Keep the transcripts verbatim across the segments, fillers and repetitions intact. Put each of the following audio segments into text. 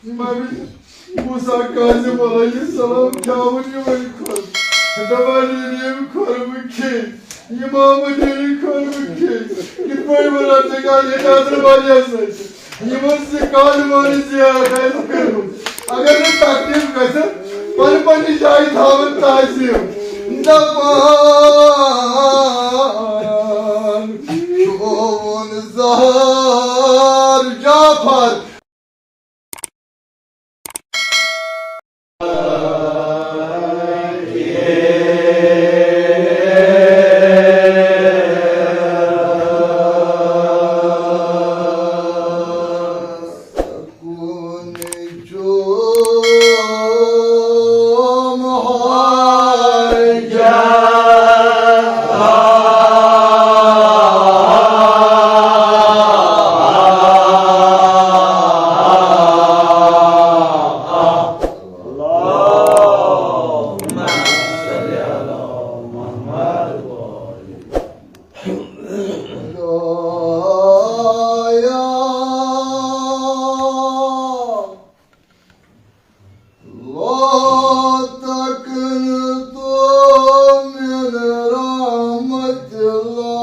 امام موسیٰ کاظم علیہ السلام کھیاوُن یِمَے کھۄر۔ دَپان ییٚلہِ ییٚمہِ کھۄر بہٕ کھیٚیہِ، امامن ییٚلہِ کھۄر بہٕ کھیٚیہِ، کِتھ پٲٹھۍ وَنان ژےٚ کیٛاہ ییٚتہِ اَدٕ واریاہ سۭتۍ؟ یِمَن زِ کالمانہِ زیارت آسہِ کٔرمٕژ۔ اگر نہٕ تکلیف گژھن، پننہِ پننہِ جایہِ تھاوَن تعظیم۔ دَپان چون زہر جعفر۔ لا تقنطوا من رحمة الله۔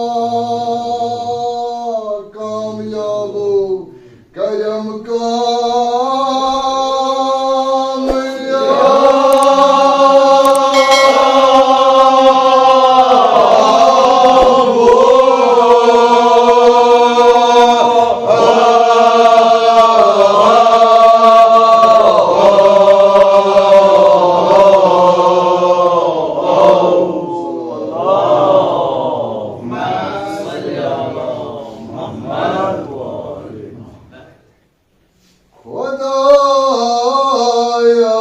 کامیابو کرم کامیاب۔ خدایا،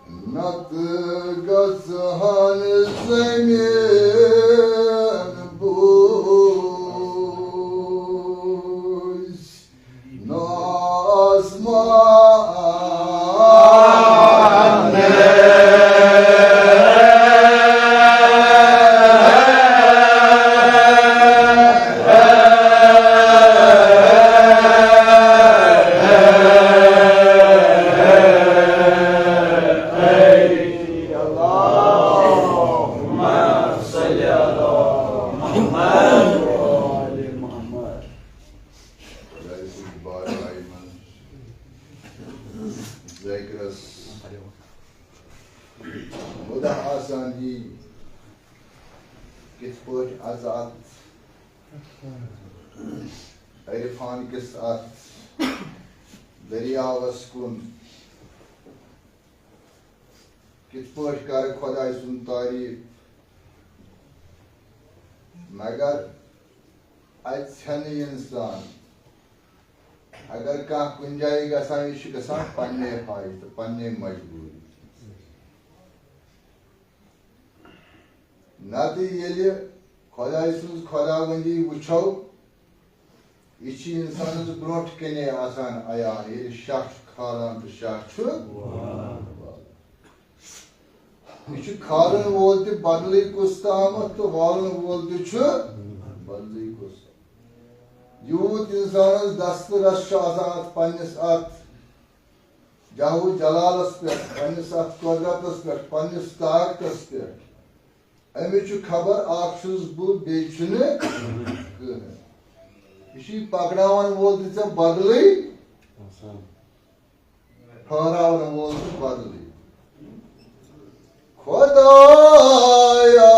نتہٕ گژھٕ ہن زمین بوٗزۍ نہٕ آسمان۔ اللهم صل على محمد وآل محمد۔ خۄداے سٕنٛدِ بارگاہہِ منٛز ذٲکرس مدح آسان یی، کِتھ پٲٹھۍ اژٕ اتھ عرفان کِس اتھ دٔریاوس کُن، کِتھ پٲٹھۍ کرٕ خۄداے سُنٛد تعریٖف؟ مگر اَتہِ ژھٮ۪نہٕ اِنسان۔ اگر کانٛہہ کُنہِ جایہِ گژھان، یہِ چھُ گژھان پننہِ حاجتہٕ، پننہِ مجبوٗری۔ نتہٕ ییٚلہِ خۄداے سٕنٛز خۄداوندی وٕچھو، یہِ چھِ اِنسانَس برونٛٹھ کَنے آسان عیان، ییٚلہِ شاہ چھُ کھالان تہٕ شاہ چھُ۔ یہِ چھُ کھالَن وول تہِ بدلٕے کُس تامَتھ تہٕ والَن وول تہِ چھُ بدلٕے کُس تامَتھ۔ یوٗت اِنسانَس دستہٕ رس چھُ آسان اَتھ پنٛنِس اَتھ جاہ و جلالَس پٮ۪ٹھ، پنٛنِس اَتھ قۄدرَتَس پٮ۪ٹھ، پنٛنِس طاقتَس پٮ۪ٹھ، أمِس چھُ خبر اَکھ چھُس بہٕ، بیٚیہِ چھُنہٕ کٕہٕنۍ۔ یہِ چھُے پَکناوَن وول تہِ ژےٚ بدلٕے، پھٲراوَن وول تہِ بدلٕے۔ خۄدایا،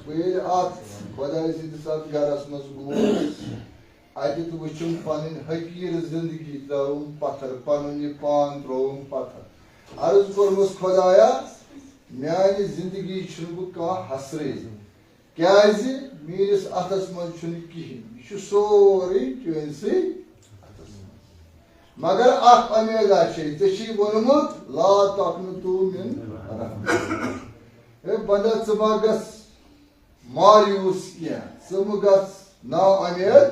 بہٕ ییٚلہِ اَتھ خۄداے سٕنٛدِس اَتھ گَرَس منٛز گوس، اَتہِ تہٕ وٕچھُم پنٕنۍ حقیٖر زندگی، ترٲوٕم پتھر، پنُن یہِ پان ترٲوٕم پتھر۔ عرض کوٚرمَس، خۄدایا، میانہِ زندگی چھُنہٕ بہٕ کانٛہہ حسرٕے، کیازِ میٲنِس اَتھَس منٛز چھُنہٕ کِہیٖنۍ، یہِ چھُ سورُے چٲنۍسٕے اَتھَس منٛز۔ مگر اَکھ اُمیدا چھے، ژےٚ چھُے ووٚنمُت، "لا تقنطوا من رحمة الله۔" ہے بندہ، ژٕ ما گژھ مایوس کینٛہہ، ژٕ مہٕ گژھ نا اُمید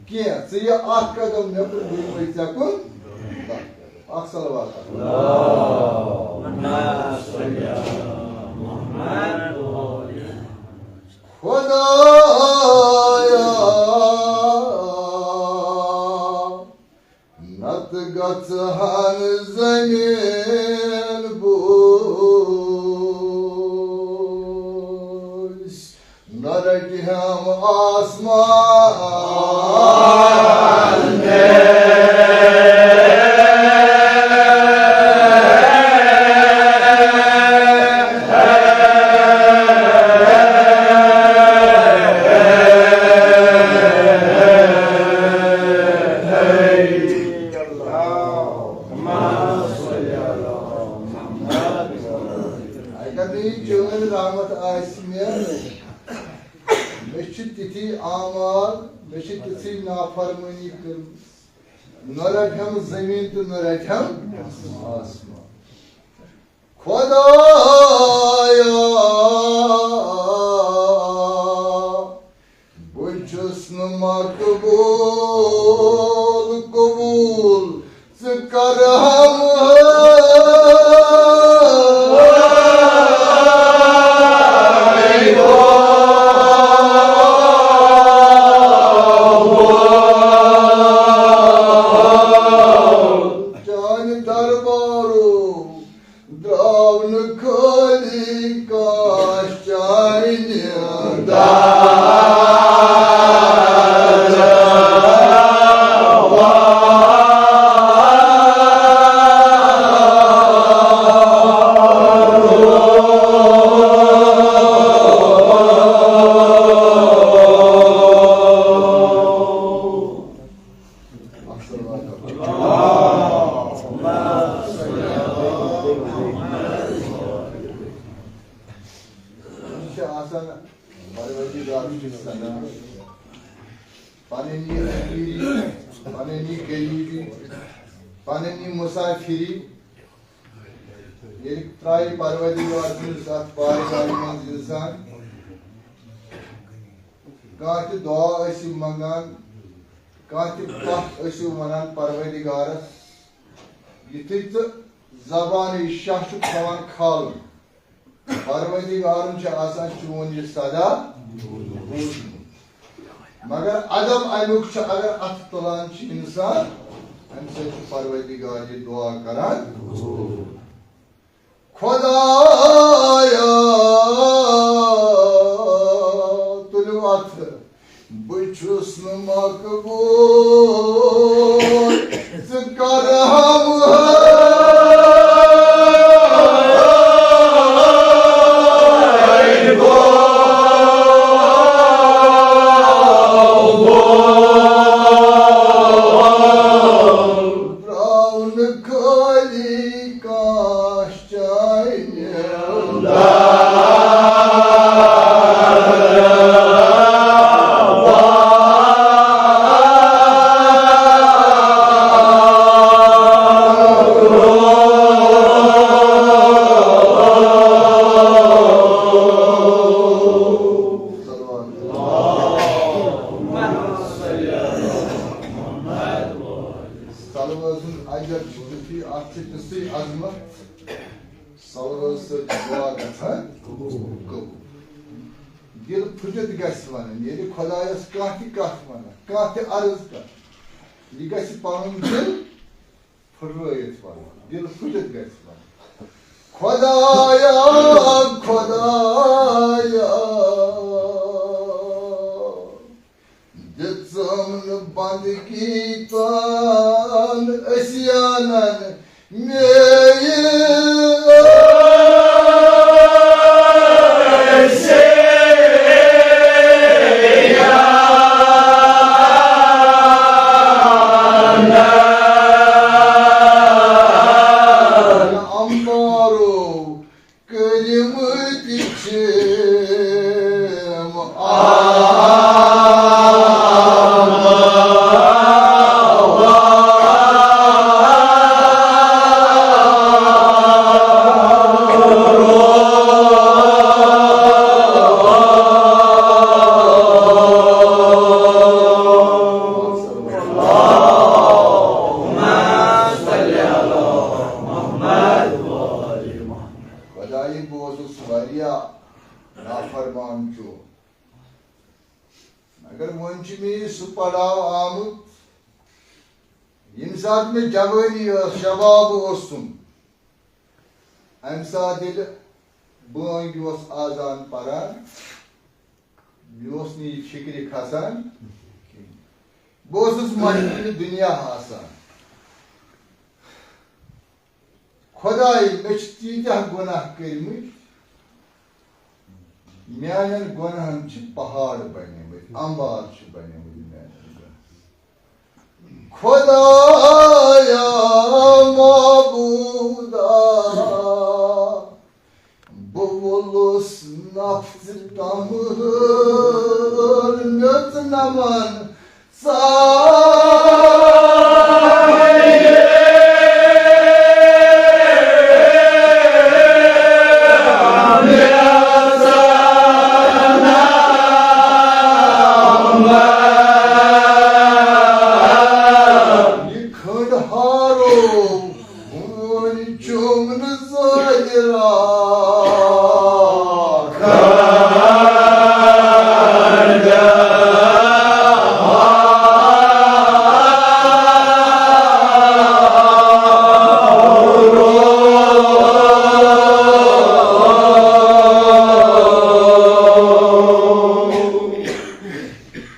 کینٛہہ، ژٕ یہِ اکھ قدم مےٚ کُن، بہٕ یِمَے ژےٚ کُن۔ اکھ صلوات اکھ۔ اللهم صل على محمد۔ خۄدایا، ژٕ ہن زمین بوٗزۍ، نہ رٹہِ ہم آسمان۔ اگر نہٕ یہِ چٲنۍ رحمت آسہِ مےٚ، مےٚ چھِ تِتھی اعمال، مےٚ چھِ تِژھٕے نافرمٲنی کٔرمٕژ۔ نہ رٹہِ ہم زمین تہٕ نہ رٹہِ ہم آسمان۔ خدایا، بہٕ چھُس نہٕ مقبوٗل قبوٗل ژٕ کرہم۔ چانہِ دربارُک درٛاو نہٕ خٲلی کانٛہہ چانہِ دارا۔ یہِ چھِ آسان پروردگار سٕنٛز صدا، پنٕنۍ یہِ حقیٖری، پنٕنۍ یہِ غریٖبی، پنٕنۍ یہِ مسافری۔ ییٚلہِ ترٛایہِ پروردگار سٕنٛدِس اَتھ بارگاہہِ منٛز اِنسان، کانٛہہ تہِ دُعا ٲسِو منٛگان، کانٛہہ تہِ کَتھ ٲسِو وَنان پروردگارَس، یُتھُے ژٕ زبانہِ شاہ چھُکھ تھاوان کھالُن، پروردگارن چھُ آسان چون یہِ صدا بوٗزمُت۔ مگر ادب امیُک چھُ، اگر اتھٕ تُلان چھُ انسان، امہِ سۭتۍ چھُ پروردگار یہِ دعا کران۔ خدایا، تُلِو اتھٕ۔ بہٕ چھُس نہٕ مقبوٗل، ژٕ کر ہم ترٛاونہٕ خٲلی کانٛہہ۔ صلوات ہُنٛد اجر چھُ تِتھُے، اتھ چھِ تِژھٕے عظمت۔ صلوات سۭتۍ چھُ دُعا گژھان قبول۔ دِل پھُٹِتھ گژھِ وَنُن، ییٚلہِ خۄدایَس کانٛہہ تہِ کَتھ وَنان، کانٛہہ تہِ عرض کَران، یہِ گژھِ پَنُن دِل پھُٹرٲیِتھ وَنُن، دِل پھُٹِتھ گژھِ وَنُن۔ خۄدایا، خۄدایا، دِژٕم نہٕ بندگی تہٕ عصیانن مے یہِ عصیان۔ امبارو کٔرمٕتۍ چھِم آمال۔ خۄدایہِ بوزُس واریاہ نافرمان چون۔ مگر وۄنۍ چھُ مےٚ سُہ پڑاو آمُت، یِم ییٚمہِ ساتہٕ مےٚ جوٲنی ٲس، شباب اوسُم، اَمہِ ساتہٕ ییٚلہِ بٲنگۍ اوس آزان پران، مےٚ اوس نہٕ یہِ فِکرِ کھسان کِہیٖنۍ۔ بہٕ اوسُس مجبوٗرِ دُنیا آسان۔ خۄداے، مےٚ چھِ تیٖتیٛاہ گۄناہ کٔرمٕتۍ، میٛانٮ۪ن گۄناہَن چھِ پہاڑ بنیمٕتۍ، اَمبار چھِ بنیمٕتۍ میٛانٮ۪ن گۄناہَن۔ خۄدایا، معبوٗدا، بہٕ وولُس نفژٕ تمہن، میوٚژ نمن ژایہِ۔ یہِ کھنٛڈ ہارو وۄنۍ چوٚم نہٕ ظٲہرا۔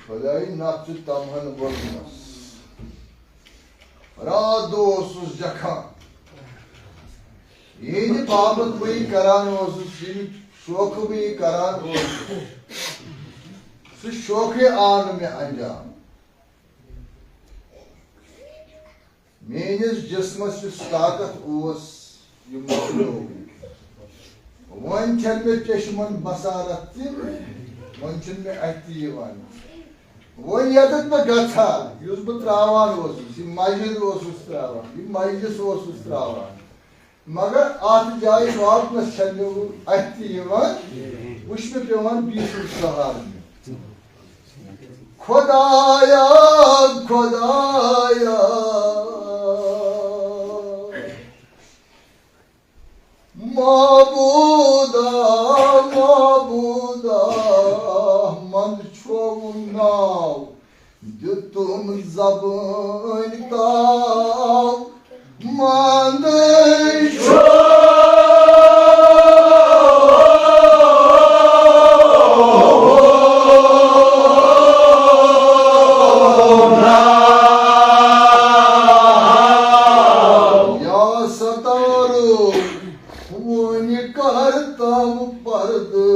خۄدایہِ نفژٕ تمہن ووٚنمس۔ راتھ دۄہ اوسُس جکھان۔ یِہِنٛدِ باپتھ بہٕ یہِ کران اوسُس، ییٚمہِ شوقہٕ بہٕ یہِ کران اوسُس، سُہ شوقٕے آو نہٕ مےٚ انجام۔ میٲنِس جسمس یُس طاقت اوس، یہِ مۄکلیو۔ وۄنۍ چھَنہٕ مےٚ چشمن بصارت تہِ، وۄنۍ چھُنہٕ مےٚ اَتھِ تہِ یِوان۔ وۄنۍ ییٚتٮ۪تھ بہٕ گژھٕ ہا، یُس بہٕ ترٛاوان اوسُس، یہِ مسجد اوسُس ترٛاوان، یہِ مجلس اوسُس ترٛاوان، مگر اَتھ جایہِ واتنَس چھَنہٕ مےٚ وۄنۍ اَتھِ تہِ یِوان، وۄنۍ چھُ مےٚ پٮ۪وان بیٚیہِ سُنٛد سہارٕ نیُن۔ خۄدایا، خۄدایا، معبوٗدا، معبوٗدا، منٛد چھووُم ناو، دیُتُم زبٲنۍ تاو، منٛد چھووُم ناو۔ یا ستارو، وۄنۍ کر تام پردٕ۔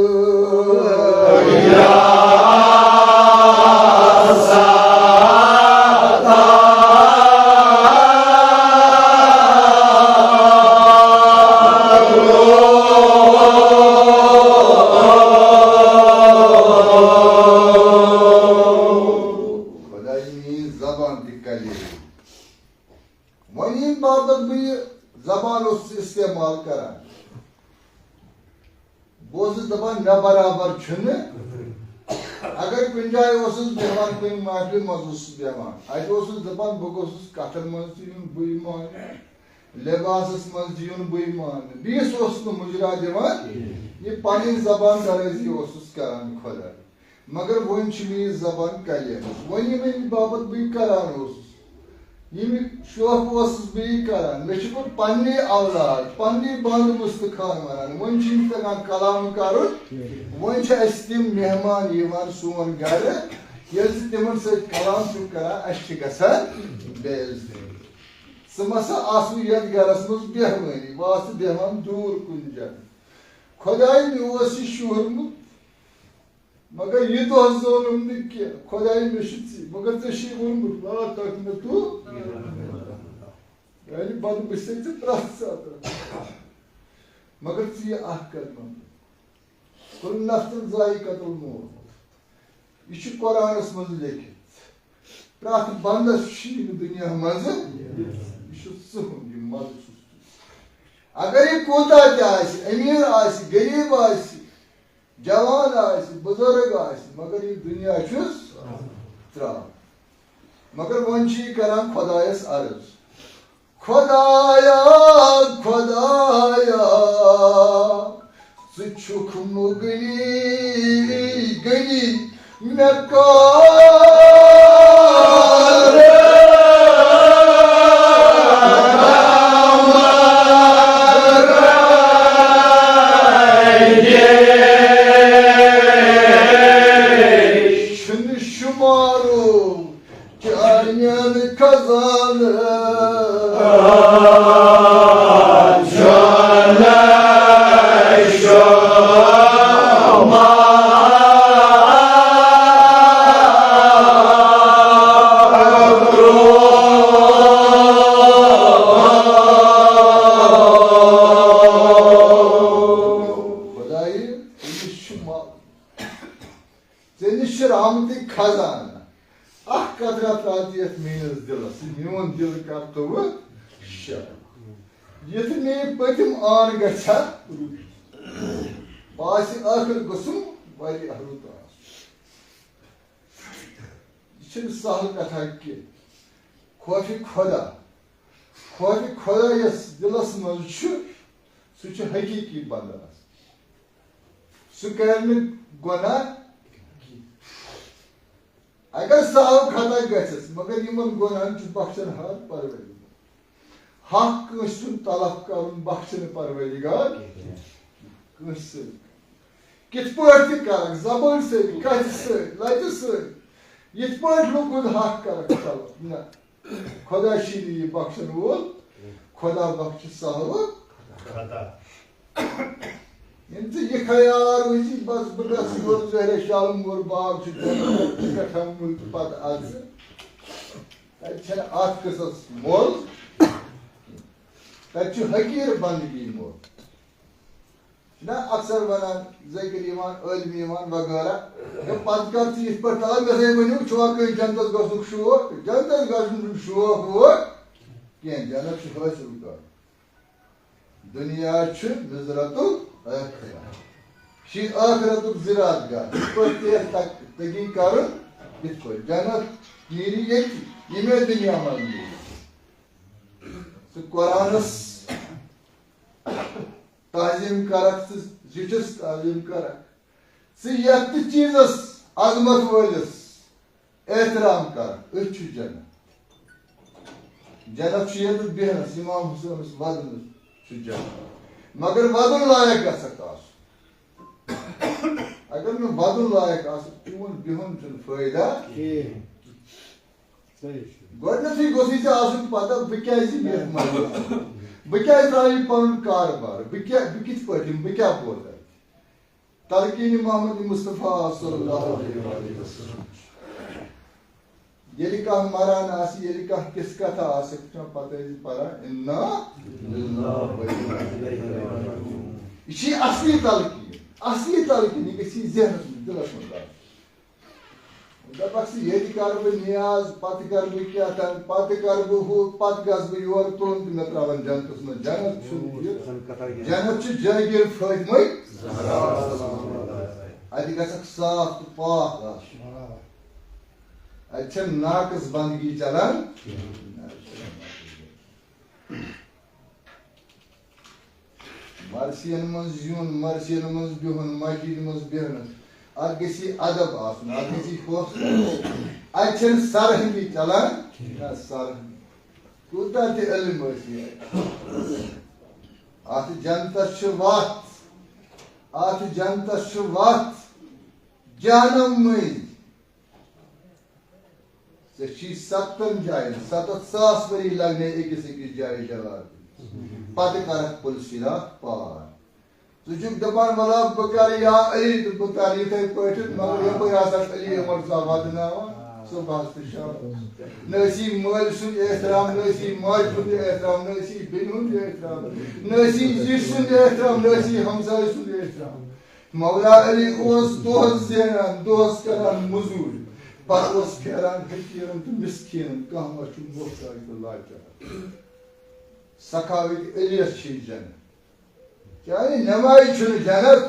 خۄداے میٛٲنۍ زبان تہِ کلے۔ وۄنۍ ییٚمہِ باپتھ بہٕ یہِ زبان اوسُس استعمال کران، بہٕ اوسُس دَپان، مےٚ برابر چھُنہٕ۔ اگر کُنہِ جایہِ اوسُس بیٚہوان، کُنہِ محفلہِ منٛز اوسُس بیٚہوان، اَتہِ اوسُس دَپان، بہٕ گوٚژھُس کَتھَن منٛز تہِ یُن بٕے ماننہٕ، لِباسَس منٛز تہِ یُن بٕے ماننہٕ۔ بیٚیِس اوسُس نہٕ مُجرا دِوان، یہِ پَنٕنۍ زبان درٲزی اوسُس کَران خۄداے۔ مگر وۄنۍ چھِ مےٚ یہِ زبان کلے۔ وۄنۍ ییٚمہِ باپتھ بہٕ یہِ کران اوسُس، ییٚمہِ شوقہٕ اوسُس بہٕ یہِ کران، مےٚ چھِ پتہٕ پننی اولاد، پننی بنٛد مستخان ونان، وۄنۍ چھِ یِم تگان کلام کرُن۔ وۄنۍ چھِ اسہِ تِم مہمان یِوان سون گرٕ، ییٚلہِ ژٕ تِمن سۭتۍ کلام چھُکھ کران، اسہِ چھِ گژھان بے عزتی۔ ژٕ ما سا آسہٕ یتھ گرس منٛز بیہوٲنی، بہٕ آسہٕ بیہوان دوٗر کُنہِ جایہِ۔ خۄداے، مےٚ اوس یہِ شوٗرمُت، مگر یہِ دۄہ زونُم نہٕ کینٛہہ۔ خۄداے، مےٚ چھُ ژےٚ، مگر ژےٚ چھُے ووٚنمُت، "لا تقنطوا"۔ یعنی بنٛد بہٕ چھُسے ژےٚ پرٛٮ۪تھ ساتہٕ۔ مگر ژٕ یہِ اکھ کر منٛز۔ کُلُّ نفسٍ ذائقۃ الموت۔ یہِ چھُ قرآنس منٛز لیکھِتھ۔ پرٛٮ۪تھ بندس چھُ یہِ دُنیا منٛز، یہِ چھُ سُہ ہُنٛد، یہِ مزٕ چھُس۔ اگر یہِ کوٗتاہ تہِ آسہِ، أمیٖر آسہِ، غریٖب آسہِ، جوان آسہِ، بُزرگ آسہِ، مگر یہِ دُنیا چھُس ترٛاوان۔ مگر وۄنۍ چھُ یہِ کران خۄدایس عرض، خۄدایا، خۄدایا، ژٕ چھُکھ مُغنی، غنی، مےٚ کر شمارو چانین خزانہٕ۔ خدایہِ، أمِس چھُ ما-، ژےٚ نِش چھِ رحمتٕکۍ خزانہٕ۔ اکھ قطرہ ترٛاو تہٕ یتھ میٲنِس دِلس، میون دِل کر ژٕ وۄنۍ شاد۔ یُتھ مےٚ یہِ پٔتِم آن گژھِ ہا رُت۔ بہٕ آسہِ ٲخٕر گوٚژھُم واریاہ رُت آسُن۔ یہِ چھِنہٕ سہل کتھا کینٛہہ۔ خوفِ خدا، خوفِ خدا یس دِلس منٛز چھُ، سُہ چھُ حقیقی بندٕ آسان۔ سُہ کرِ نہٕ گۄناہ کینٛہہ۔ اگر سہل خطا گژھٮ۪س، مگر یِمن گۄناہن چھُ بخشن ہار پروردگار۔ حق کٲنٛسہِ سُنٛد تلف کرُن بخشہِ نہٕ پروردگار کٲنٛسہِ سۭتۍ۔ کِتھ پٲٹھۍ تہِ کرکھ، زبٲنۍ سۭتۍ، کتھِ سۭتۍ، لتہِ سۭتۍ، یِتھ پٲٹھۍ لوٗکن حق کرکھ تلف، نہ۔ خدا چھی نہٕ یہِ بخشن وول، خدا بخشہِ سہل۔ خطا۔ ییٚلہِ ژٕ یہِ خیال روٗزی، بس بہٕ گژھٕ یور زہرِ شالمور باغ چھُ جنت پٮ۪ٹھ آمُت تہٕ پتہٕ اژٕ۔ تتہِ چھنہٕ اتھ قصس مۄل، تتہِ چھُ حقیٖر بندگی مۄل۔ چھِنہ اکثر ونان، ذٲکر یِوان، عٲلم یِوان وغیرہ۔ ہے، پتہٕ کر ژٕ یِتھ پٲٹھۍ تلان، مےٚ سۭتۍ ؤنِو، چھُوا کٲنٛسہِ جنتس گژھنُک شوق؟ جنتس گژھنُک شوق ووق کینٛہہ، جنت چھُ حٲصِل کرُن۔ دُنیا چھُ مزرعۃ الآخرہ۔ چھِ ٲخرتُک زِراعت گاہ۔ یِتھ پٲٹھۍ تیز تگ-، تگی کرُن، یِتھ پٲٹھۍ۔ جنت نیری ییٚتی، ییٚمے دُنیا منٛز نیری۔ ژٕ قرآنس تعظیم کرکھ، ژٕ زِٹھِس تعظیم کرکھ، ژٕ یتھ تہِ چیٖزس عظمت وٲلِس احترام کرکھ، أتھۍ چھُ جنت۔ جنت چھُ ییٚتٮ۪تھ بیہنس، امام حسینس ودنس چھُ جنت، مگر ودُن لایق گژھکھ آسُن۔ اگر نہٕ ودُن لایق آسکھ، چون بِہُن چھُنہٕ فٲیدٕ۔ کِہیٖنۍ۔ صحیح چھُ۔ گۄڈٕنیتھٕے گوٚژھُے ژےٚ آسُن پتہ، بہٕ کیازِ یتھ منٛز آسہٕ؟ بہٕ کیازِ ترٛاوٕ یہِ پنُن کارٕبار؟ بہٕ کیٛاہ، بہٕ کِتھ پٲٹھۍ یِمہٕ؟ بہٕ کیٛاہ بوزٕ؟ تلقین محمد مصطفیٰ صلی اللہ علیہ وآلہ وسلم۔ ییٚلہِ کانٛہہ مران آسہِ، ییٚلہِ کانٛہہ تِژھ کتھا آسہِ، چھُ پتہٕ أسۍ پران، انا للہ و انا الیہ راجعون۔ یہِ چھِ اصلی تلقین، اصلی تلقین، یہِ گژھِ یہِ ذہنس منٛز، دِلس منٛز آسُن۔ دپکھ ژٕ، ییٚتہِ کرٕ بہٕ نیاز، پتہٕ کرٕ بہٕ کیٛاہ تام، پتہٕ کرٕ بہٕ ہُہ، پتہٕ گژھٕ بہٕ یور، تُلُن تہٕ مےٚ ترٛاوَن جنتس منٛز۔ جنت چھُنہٕ یہِ۔ جنت چھُ جہانگیر فاطمہ زہرا۔ اتہِ گژھکھ صاف تہٕ پاک آسُن۔ اتہِ چھنہٕ ناقص بندگی چلان۔ مرثین منٛز یُن، مرثین منٛز بِہُن، مسجد منٛز بیہنس، اتھ گژھِ ادب آسُن، اتھ گژھِ حوصلہٕ آسُن۔ اتہِ چھنہٕ سرہندی چلان، نہ سرہندی۔ کوٗتاہ تہِ علم ٲسِن اتہِ۔ اتھ جنتس چھِ وتھ، اتھ جنتس چھِ وتھ جہنم مٔنٛزۍ۔ ژےٚ چھی ستن جاین، ستتھ ساس ؤری لگنے أکِس أکِس جایہِ جواب دِنس۔ پتہٕ کرکھ پُل صراط پار۔ ژٕ چھُکھ دپان، وَلہٕ بہٕ کرٕ یا علی تہٕ بہٕ کرٕ یِتھے پٲٹھۍ، مگر یپٲرۍ آسکھ علی عمر صٲب ودناوان صبحس تہٕ شامس۔ نہ ٲسی مٲلۍ سُنٛد احترام، نہ ٲسی ماجہِ ہُنٛد احترام، نہ ٲسی بیٚنہِ ہُنٛد احترام، نہ ٲسی زِٹھۍ سُنٛد احترام، نہ ٲسی ہمسایہِ سُنٛد احترام۔ مولا علی اوس دۄہس زینان، دۄہس کران مٔزوٗرۍ، پتہٕ اوس پھیران فقیٖرن تہٕ مِسکیٖنن، کانٛہہ ما چھُ محتاج تہٕ لاچار۔ سخاوت علیس چھے جنت۔ چانہِ نمازِ چھُنہٕ جنت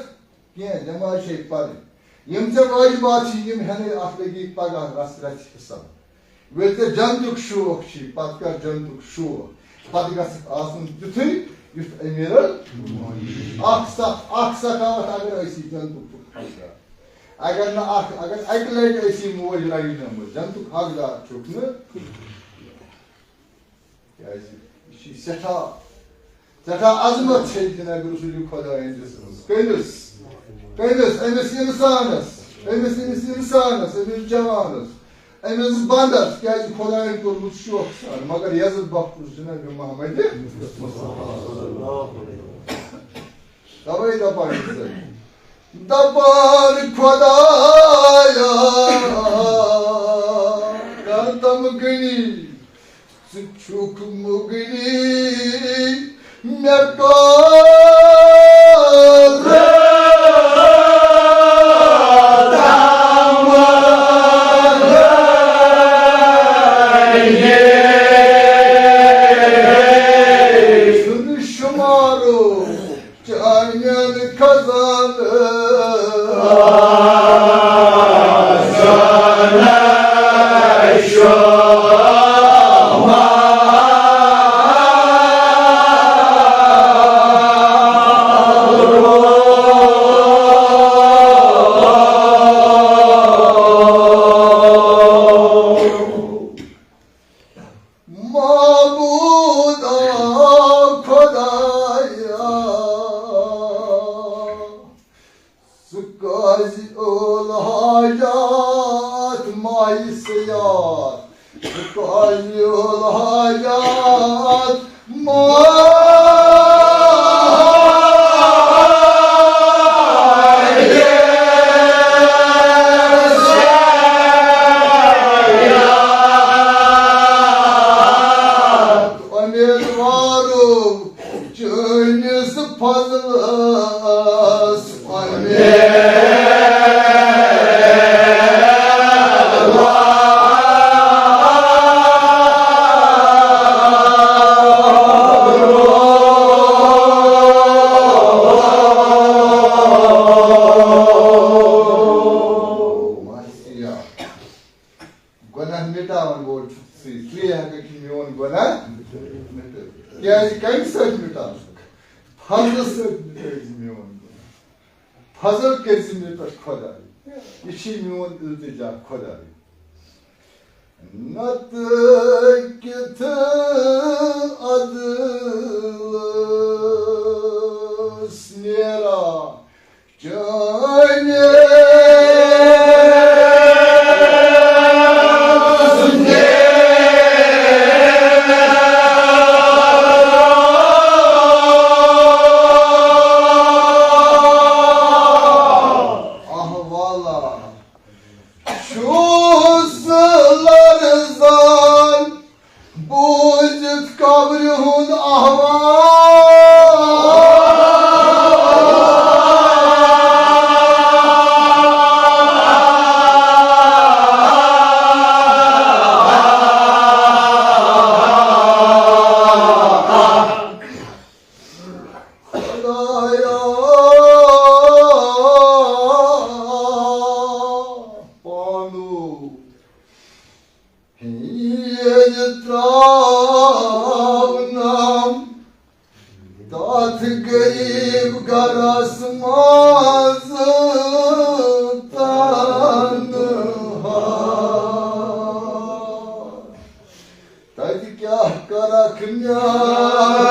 کینٛہہ، نماز چھے پرٕنۍ۔ یِم ژےٚ واجبات چھِ، یِم ہٮ۪نَے اَتھ لٔگی پگاہ رژھ رژھِ حساب۔ ییٚلہِ ژےٚ جنتُک شوق چھی، پتہٕ کر جنتُک شوق۔ پتہٕ گژھکھ آسُن تیُتھُے یُتھ امیر المؤمنین۔ اکھ سخ-، اکھ سخاوت اگر ٲسی جنتُک چھُکھ حقدار۔ اگر نہٕ اکھ، اگر اکہِ لٹہِ ٲسی موج رنگنٲمٕژ، جنتُک حقدار چھُکھ نہٕ۔ کیازِ یہِ چھِ سٮ۪ٹھاہ، سٮ۪ٹھاہ عظمت چھے جناب رسول خدایَن دِژمٕژ۔ کٔمِس؟ کٔمِس؟ أمِس اِنسانَس۔ أمِس، أمِس اِنسانَس، أمِس جوانَس، أمِس بنٛدَس، کیٛازِ خۄدایَن کوٚرمُت شوقہٕ سان، مگر یزتھ بخشُن جناب محمد مصطفیٰ۔ تَوَے دَپان چھِ، دَپان خۄدایا، کَر تَم غنی، ژٕ چھُکھ مُغنی، مےٚ کَر تَم غنی۔ چھُنہٕ شُمارو چانٮ۪ن خزانہٕ۔ معبودا خۄدایا، ژٕ قاضی الحاجات ماہی سیاد، ژٕ قاضی الحاجات ماہی سیاد۔ امیدوارو چٲنِس فضلس پننہِ گۄناہ مِٹاون وول چھُ ژٕے۔ ژٕے ہٮ۪ککھ یہِ میون گۄناہ مِٹٲوِتھ۔ کیٛازِ؟ کَمہِ سۭتۍ مِٹاوکھ؟ فضلہٕ سۭتۍ مِٹٲوۍ زِ میون گۄناہ۔ فضل کٔرۍ زِ مےٚ پٮ۪ٹھ خۄداے۔ یہِ چھُے میون التجا خۄداے۔ نتہٕ کِتھٕ عدلس نیرا چٲنِس احوالا چھُس لرزان۔ بوٗزِتھ قبرِ ہُنٛد احوال۔ خۄدایا پانو ییٚلہِ ترٛاونم تَتھ غریٖب گرس منٛز تنہا۔ تَتہِ کیٛاہ کَرَکھ میٛانہِ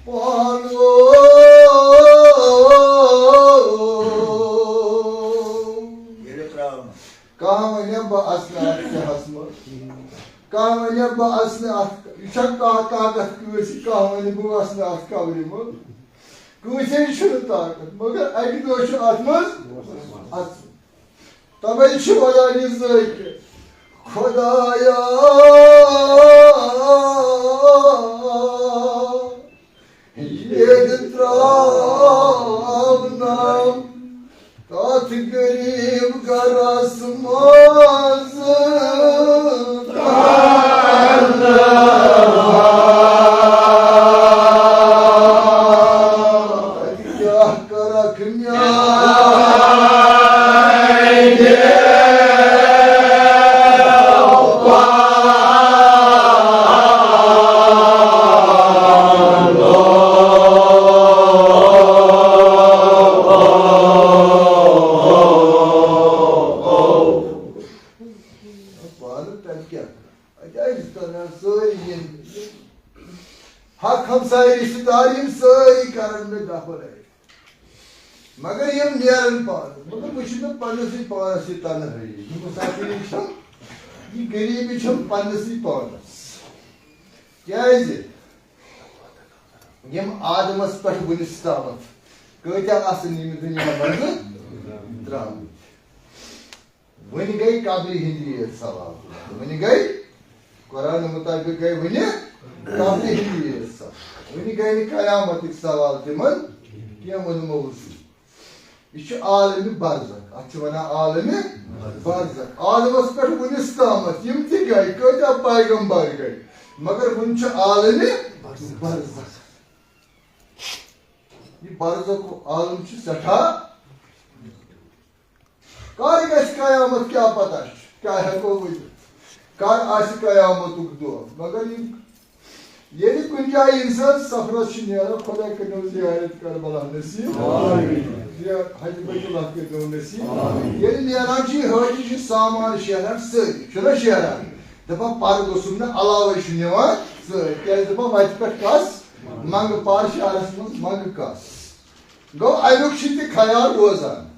پانو۔ ییٚلہِ ترٛاونہٕ۔ کانٛہہ وَنہِ بہٕ اَژٕ نہٕ اَتھ کیٛاہَس منٛز۔ کانٛہہ وَنہِ بہٕ اَژٕ نہٕ اَتھ۔ یہِ چھا کانٛہہ طاقت کٲنٛسہِ؟ کانٛہہ وَنہِ بہٕ اَژٕ نہٕ اَتھ قبرِ منٛز۔ کٲنٛسے چھُنہٕ طاقت، مگر اَکہِ دۄہ چھُ اَتھ منٛز اَژُن۔ تَوَے چھِ وَنان یہِ ذٲکِر، خۄدایا، ییٚلہِ ترٛاونم تَتھ غریٖب گرس منٛز تنہا۔ کیٛاہ کَرَکھ میٛانہِ پانہٕ۔ مطلب، وۄنۍ چھِ مےٚ پننِسٕے پانس یہِ تنہٲیی، یہِ مسافری چھم، یہِ غریٖبی چھم پننِسٕے پانس۔ کیازِ؟ یِم آدمس پٮ۪ٹھ وٕنِس تامتھ کۭتیاہ آسن ییٚمہِ دُنیا منٛزٕ درٛامٕتۍ۔ وۄنۍ گٔے قبرِ ہِنٛدی یٲژ سوال۔ وۄنۍ گٔے، قرآن مطابق گٔے وۄنۍ قبرِ ہِنٛدی یٲژ سوال۔ وۄنۍ گٔے نہٕ قیامتٕکۍ سوال تِمن کینٛہہ، ووٚنمو وُچھِو۔ یہِ چھُ عالمِ برزخ، اتھ چھِ ونان عالمِ برزخ۔ عالمس پٮ۪ٹھ وُنِس تامتھ یِم تہِ گٔے، کۭتیاہ پیغمبر گٔے، مگر وُنہِ چھُ عالمِ برزخ۔ یہِ برزخُک عالم چھُ سٮ۪ٹھاہ۔ کر گژھِ قیامت، کیٛاہ پتہ چھُ، کیٛاہ ہٮ۪کو ؤنِتھ؟ کر آسہِ قیامتُک دۄہ؟ مگر یِم، ییٚلہِ کُنہِ جایہِ اِنسان سفرس چھُ نیران، خۄدا کٔرِنو زیارت کربلا نصیب۔ آمین۔ زیارت حج بیت اللہ کٔرِنو نصیب۔ آمین۔ ییٚلہِ نیران چھُ یہِ حٲجی، چھُ سامان شیران سۭتۍ، چھُنہ شیران؟ دپان، پرٕ گوٚژھُم نہٕ علاوے چھُ نِوان سۭتۍ، کیٛازِ دپان، وتہِ پٮ۪ٹھ کس منٛگہٕ، پار شہرس منٛز منٛگہٕ کس۔ گوٚو، امیُک چھُ تہِ خیال روزان۔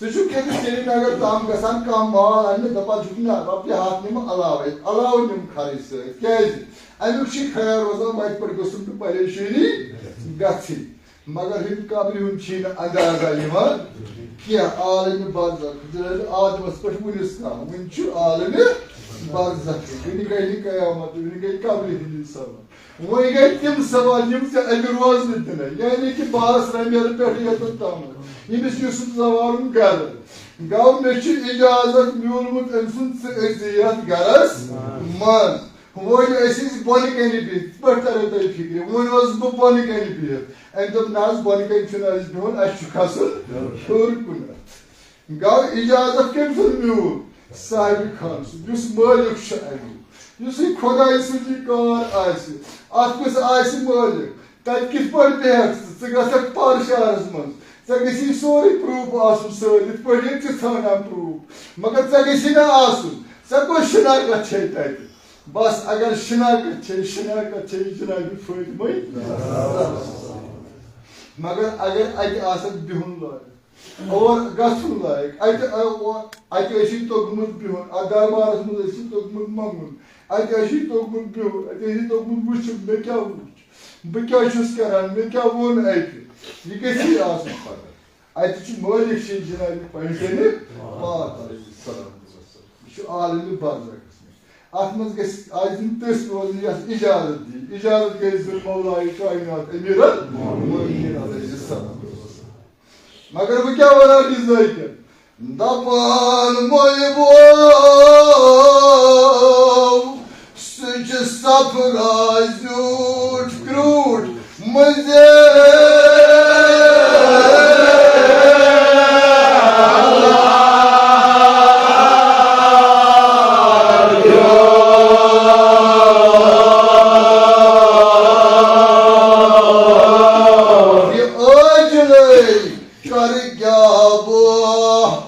ژٕ چھُکھ ییٚتہِ سرینگر تام گژھان کانٛہہ مال اننہِ، دپان چھُکھ، نہ، رۄپیہِ ہتھ نِمہٕ علاوے، علاوٕ نِمہٕ خرٕچ سۭتۍ۔ کیازِ؟ امیُک چھُ خیال روزان، وتہِ پٮ۪ٹھ گوٚژھُم نہٕ پریشٲنی گژھٕنۍ۔ مگر ہُمہِ قبرِ ہُنٛد چھُے نہٕ اندازہ یِوان کینٛہہ۔ عالمِ برزخ، حضرت آدمس پٮ۪ٹھ وُنِس تام، وُنہِ چھُ عالمِ برزخ۔ وُنہِ گٔے نہٕ قیامت، وُنہِ گٔے قبرِ ہِنٛدی سوال۔ وۄنۍ گٔے تِم سوال، یِم ژےٚ اَتہِ روزنہٕ دِنَے، یعنی کہِ بارس رمیر پٮ۪ٹھ یوٚتَتھ تامَتھ، ییٚمِس یوسف زوارُن گرٕ۔ گوٚو، مےٚ چھُ اجازت میوٗلمُت أمۍ سُنٛد، ژٕ أژۍ زِ یَتھ گرس منٛز۔ وۄنۍ ٲسۍ أسۍ بۄنہٕ کنہِ بِہِتھ، یِتھ پٲٹھۍ تَرِ تۄہہِ فِکرِ۔ وۄنۍ اوسُس بہٕ بۄنہٕ کنہِ بِہِتھ۔ أمۍ دوٚپ، نہ حظ، بۄنہٕ کنہِ چھُنہٕ اَسہِ بِہُن، اَسہِ چھُ کھسُن ہیوٚر کُنَتھ۔ گوٚو، اجازت کٔمۍ سُنٛد میوٗل؟ صاحب خان سُنٛد، یُس مٲلِک چھُ اَمیُک، یُس یہِ خۄداے سُنٛد یہِ کار آسہِ، اَتھ کُس آسہِ مٲلِک؟ تَتہِ کِتھ پٲٹھۍ بیٚہکھ ژٕ؟ ژٕ گژھکھ پَر شہرَس منٛز، ژےٚ گژھی سورُے proof آسُن سۭتۍ، یِتھ پٲٹھۍ ییٚتہِ چھِ ژھانٛڈان proof، مگر ژےٚ گژھی نہٕ آسُن۔ ژےٚ کۄس شِناخت چھے تَتہِ؟ بس، اگر شِناخت چھے، شِناخت چھے جنابِ فٲطمہٕ۔ مگر اگر اَتہِ آسَکھ بِہُن لایق، اور گژھُن لایق۔ اَتہِ، اَتہِ ٲسی توٚگمُت بِہُن، اَتھ دربارَس منٛز ٲسی توٚگمُت منٛگُن، اَتہِ ٲسی توٚگمُت بِہُن، اَتہِ ٲسی توٚگمُت وٕچھُن، مےٚ کیٛاہ وٕچھ، بہٕ کیٛاہ چھُس کَران، مےٚ کیٛاہ ووٚن اَتہِ، یہِ گژھی آسُن پَتہ۔ اَتہِ چھُ مٲلِک چھُ جنابِ پنجتنہِ پاک علیہ السلام۔ یہِ چھُ عالمِ برزخَس منٛز۔ اَتھ منٛز گژھِ آز یِم تٔسۍ روزٕنۍ، یَتھ اجازت دِنۍ۔ اجازت کٔرِتھ دیُن مولایہِ کائنات امیر المومنین علیہ السلام۔ مگر بہٕ کیٛاہ وَنان یہِ زٲکِر؟ دَپان مولوی، سُہ چھُ صفرا زیوٗٹھ کرٛوٗٹھ مٔنٛزۍ۔ یہِ عٲجلٕے کر کیٛاہ بہٕ؟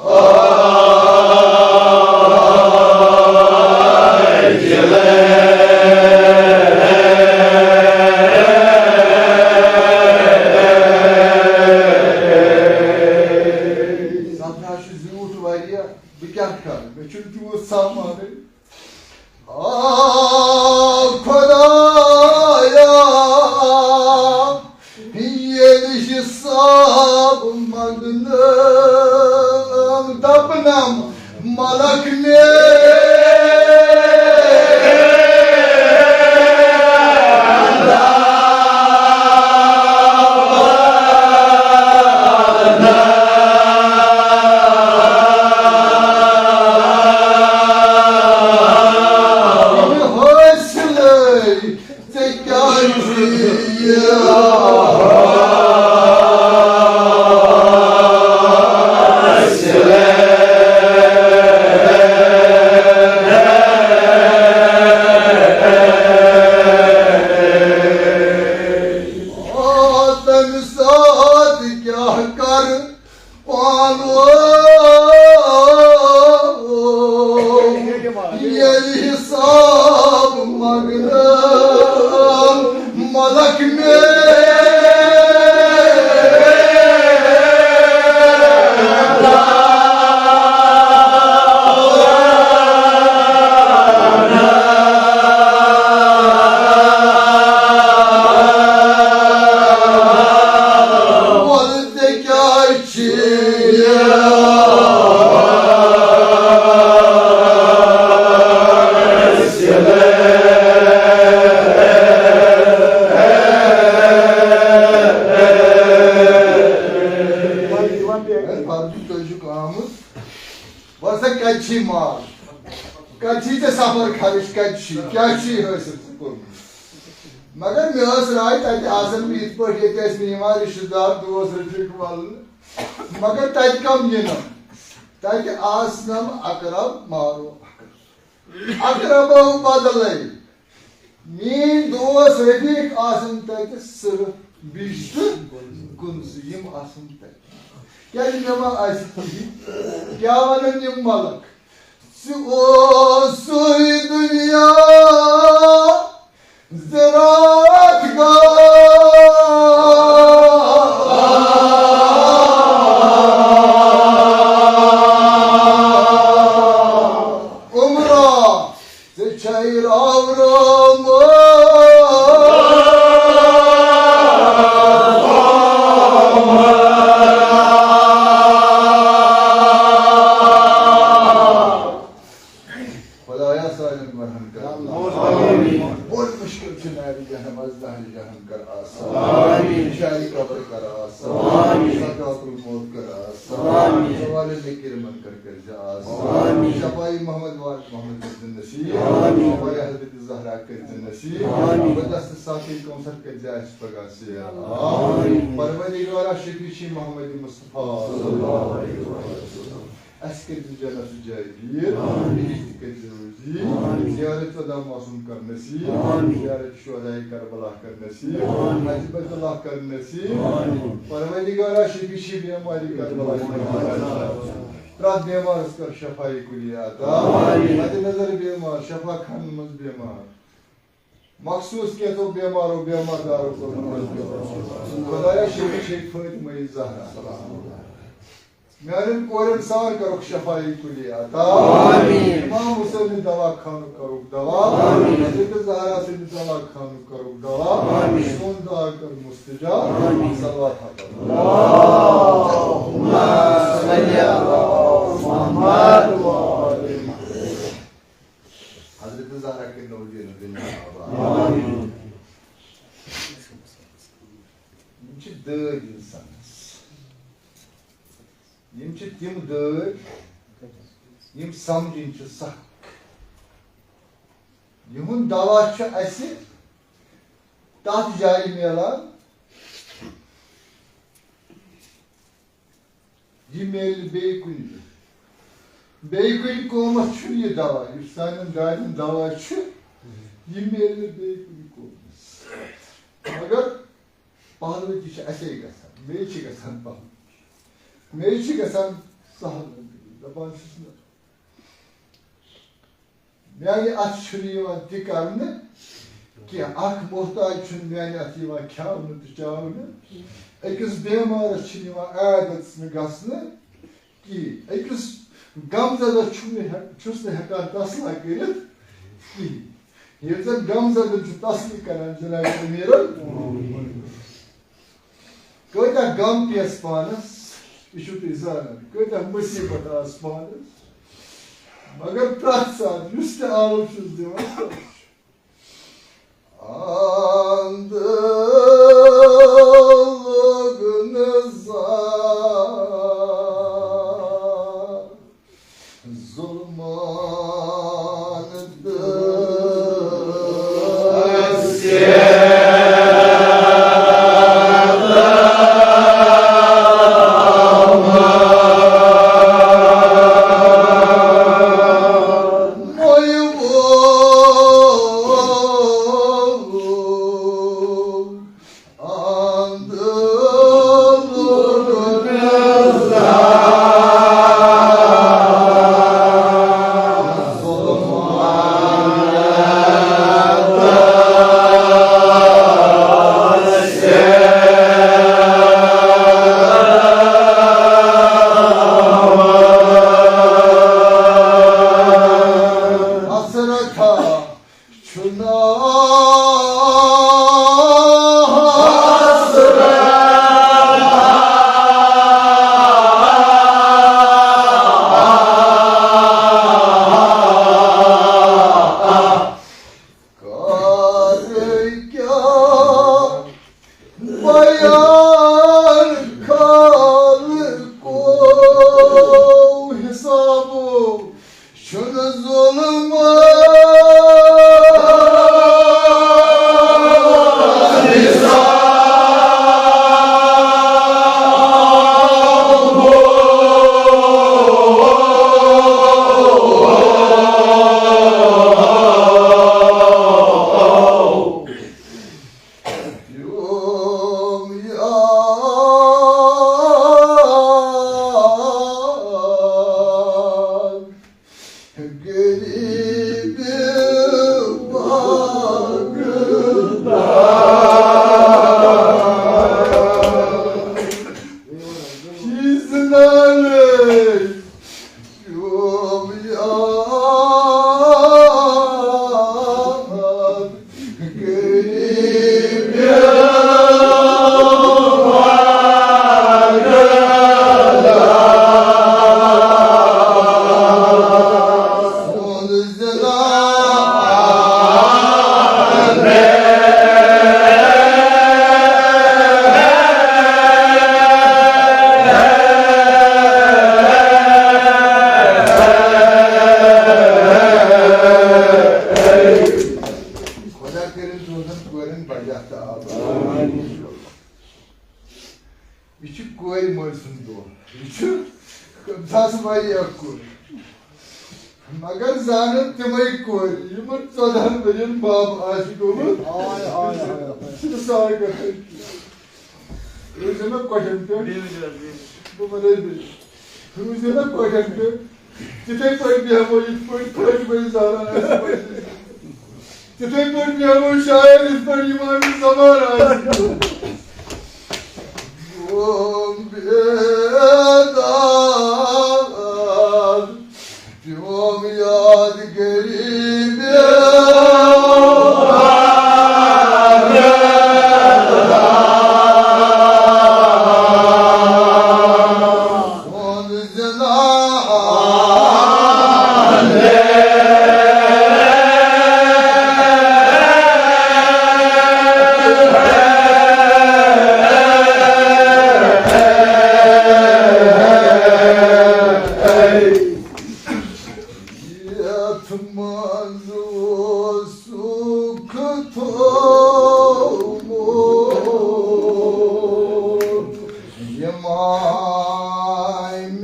صفرا چھُ زیوٗٹھ واریاہ، بہٕ کیٛاہ کَرٕ؟ مےٚ چھُنہٕ تیوٗت سامانٕے۔ آ خۄدایا، ییٚلہِ حِساب منٛگنہٕ دَپنَم ملک مےٚ۔ حٲصِلٕے ژےٚ کیٛاہ چھُے یہِ؟ آ، تَمہِ ساتہٕ کیٛاہ کَرٕ؟ پانو ییٚلہِ حساب منٛگنہٕ ملک مےٚ۔ فرض تُہۍ چھِو آمُت۔ وَلہٕ سا، کَتہِ چھی مال؟ کَتہِ چھی ژےٚ سفر خرٕچ؟ کَتہِ چھی؟ کیٛاہ چھی حٲصِل ژےٚ کوٚرمُت؟ مگر مےٚ ٲس راے، تَتہِ آسَن بہٕ یِتھ پٲٹھۍ، ییٚتہِ ٲسۍ مےٚ یِوان رِشتہٕ دار، دوس رفیٖق وَلنہٕ۔ مگر تَتہِ کَم یِنَم؟ تَتہِ آسنَم اقرب مارو اقرب۔ اقربو بدلے۔ میٲنۍ دوس رفیق آسن تتہِ صرف بِجتہٕ گُنزٕ، یِم آسن تتہِ۔ کیازِ مےٚ ما آسہِ کِہیٖنۍ؟ کیٛاہ ونن یِم ملک؟ ژٕ اوسُے دُنیا زِرات گاہ۔ عمرا ژےٚ چھے راو رٲومٕژ۔ خدایا سانٮ۪ن گۄنہن کر۔ آمین۔ بوٚڑ مُشکِل چھُ نارِ جہنم، از نارِ جہنم کر آسان۔ آمین۔ شاہی قبر کر آسان۔ آمین۔ سکرات الموت کر آسان۔ آمین۔ سوال نکیر منکر کر آسان۔ آمین۔ شفاعی محمد وارث محمد کٔرزِ نصیب۔ آمین۔ شفاعی حضرت زہرا کٔرزِ نصیب۔ آمین۔ بہٕ دست ساقی کوثر کٔرزِ اَسہِ پگاہ سیر۔ آمین۔ پروردگارا شفیع چھی محمد مصطفیٰ صلی اللہ علیہ وسلم۔ اَسہِ کٔرزِ جنت جاگیر۔ آمین۔ بہشت کٔرزِ روزی۔ آمین۔ زیارت ژۄداہ معصوم کر نصیب۔ آمین۔ زیارت شہدائے کربلا کر نصیب۔ آمین۔ حج بیت اللہ کر نصیب۔ آمین۔ پروردگارا شفیع چھی بیماری کربلا کر نصیب۔ پرٛٮ۪تھ بیمارس کر شفاعی کُلی عطا۔ آمین۔ مد نظر بیمار، شفا خانن منٛز بیمار، مخصوص کینٛژو بیمارو بیمار دارو کوٚرمُت۔ خدایا شفیع چھے فاطمہ زہرا۔ میانٮ۪ن کورٮ۪ن سان کرُکھ شفاعی کُلی عطا۔ آمین۔ امام حسین دوا خانُک کرُکھ دوا۔ آمین۔ حضرت زہرا سٕنٛدِ دوا خانُک کرُکھ دوا۔ آمین۔ سون دعا کر مستجاب۔ آمین۔ صلوات ہا پرو۔ اللہم صل علی محمد و آل محمد۔ حضرت زہرا کٔرِنو دین دنیا آباد۔ آمین۔ یِم چھِ دٲدۍ اِنسانَس۔ یِم چھِ تِم دٲدۍ، یِم سَمجِنۍ چھِ سَخ۔ یِہُنٛد دوا چھُ اَسہِ تَتھ جایہِ میلان، یہِ میلہِ نہٕ بیٚیہِ کُنہِ۔ بیٚیہِ کُنہِ قومَس چھُنہٕ یہِ دوا، یُس سانٮ۪ن دادٮ۪ن دوا چھُ، یہِ میلہِ نہٕ بیٚیہِ کُنہِ قومَس۔ مگر پہلوٕکۍ چھِ اَسے گژھان، مے چھِ گژھان پہلوٕکۍ، مے چھِ گژھان سہل۔ دَپان چھُس نہٕ، میانہِ اَتھٕ چھُنہٕ یِوان تہِ کرنہٕ کینٛہہ۔ اکھ محتاج چھُنہٕ میانہِ اَتھٕ یِوان کھیاونہٕ تہٕ چاونہٕ۔ أکِس بیمارَس چھِنہٕ یِوان عیادَتَس منٛز گژھنہٕ کِہیٖنۍ۔ أکِس غمزدَس چھُنہٕ ہٮ۪ک-، چھُس نہٕ ہٮ۪کان تسلا کٔرِتھ کِہیٖنۍ۔ ییٚلہِ زَن غمزدَن چھُ تسلی کران جناب امیٖرَن، کۭتیٛاہ غم پیٚیَس پانَس، یہِ چھِو تُہۍ زانان، کۭتیٛاہ مُصیٖبت آس پانَس، مگر پرٛٮ۪تھ ساتہٕ یُس تہِ آلو چھُس دِوان، تَس چھُ۔ اَندٕ لوٚگ نہٕ زانٛہہ ظُلمان دٲسِتھ۔ حسابو چھُنہٕ ظُلم۔ غریب چیز نہ لے، یوم یاد غریب خۄدا کٔرِن تُہنٛزن کورٮ۪ن بڑیا تہٕ آباد۔ یہِ چھُ کورِ مٲلۍ سُنٛد دۄہ۔ یہِ چھُ خۄداہَس واریاہ کورِ۔ مگر زانن تِمے کورِ، یِمن ژۄدہن ؤرین بب آسہِ گوٚمُت۔ آے، آے، آے، آے۔ چھُنہٕ سارِ کتھٕ۔ روٗزِو مےٚ کۄٹھٮ۪ن پٮ۪ٹھ۔ بہٕ وَنَے بیٚیہِ۔ روٗزِو مےٚ کۄٹھٮ۪ن پٮ۪ٹھ۔ تِتھَے پٲٹھۍ بیٚہمو، یِتھ پٲٹھۍ پھٔٹۍ ؤرۍ زالان آسہِ پٲٹھۍ۔ تِتھَے پٲٹھۍ بیٚہمو شاید، یِتھ پٲٹھۍ یِوان زمان آسہِ۔ گوم بیدار، پیوم یاد غریبی۔ یَتھ منٛز اوسُکھ تھوٚومُت یِمامِ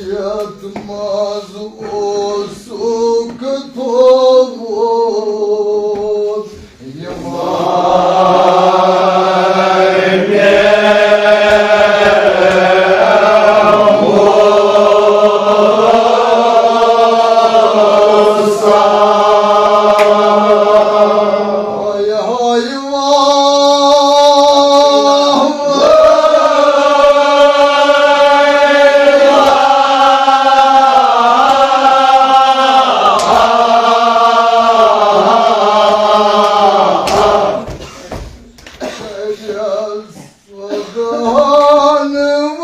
یَتھ منٛز اوسُکھ تھوٚومُت یِمامِ ژۄدہن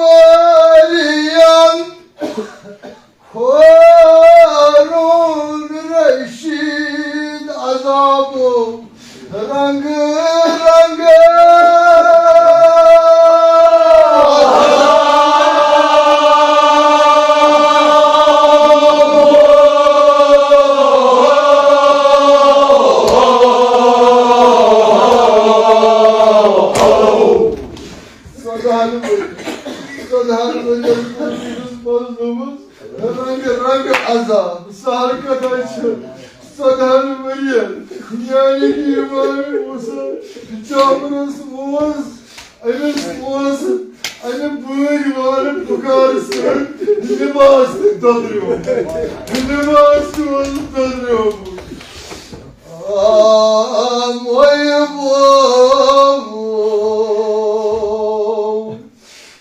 ؤرین ہارون رشید عذابو رنگ رنگ۔ ژۄدہن ؤرین، ژۄدہن ؤرین کوٚر أمِس مظلوٗمس رنگ رنگ عذاب۔ سہل کتھا چھِ، ژۄدہن ؤرین، یعنی کہ امام موسیٰ جعفرس اوس، أمِس اوس امہِ بٲرۍ وارٕ پُکارٕ سۭتۍ لباس تہِ دۄدریومُت، لباس تہِ اوس دۄدریومُت۔ آ، مویہِ بوبو،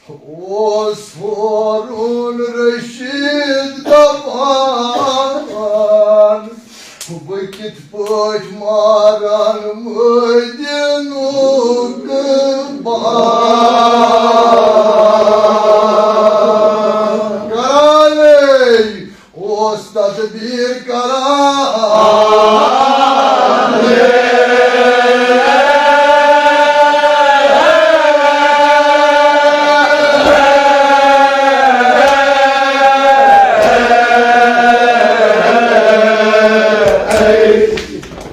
اوس ہارون رشید دپان، بہٕ کِتھ پٲٹھۍ مارن مدینُک بان؟ کران اوس تدبیر کران۔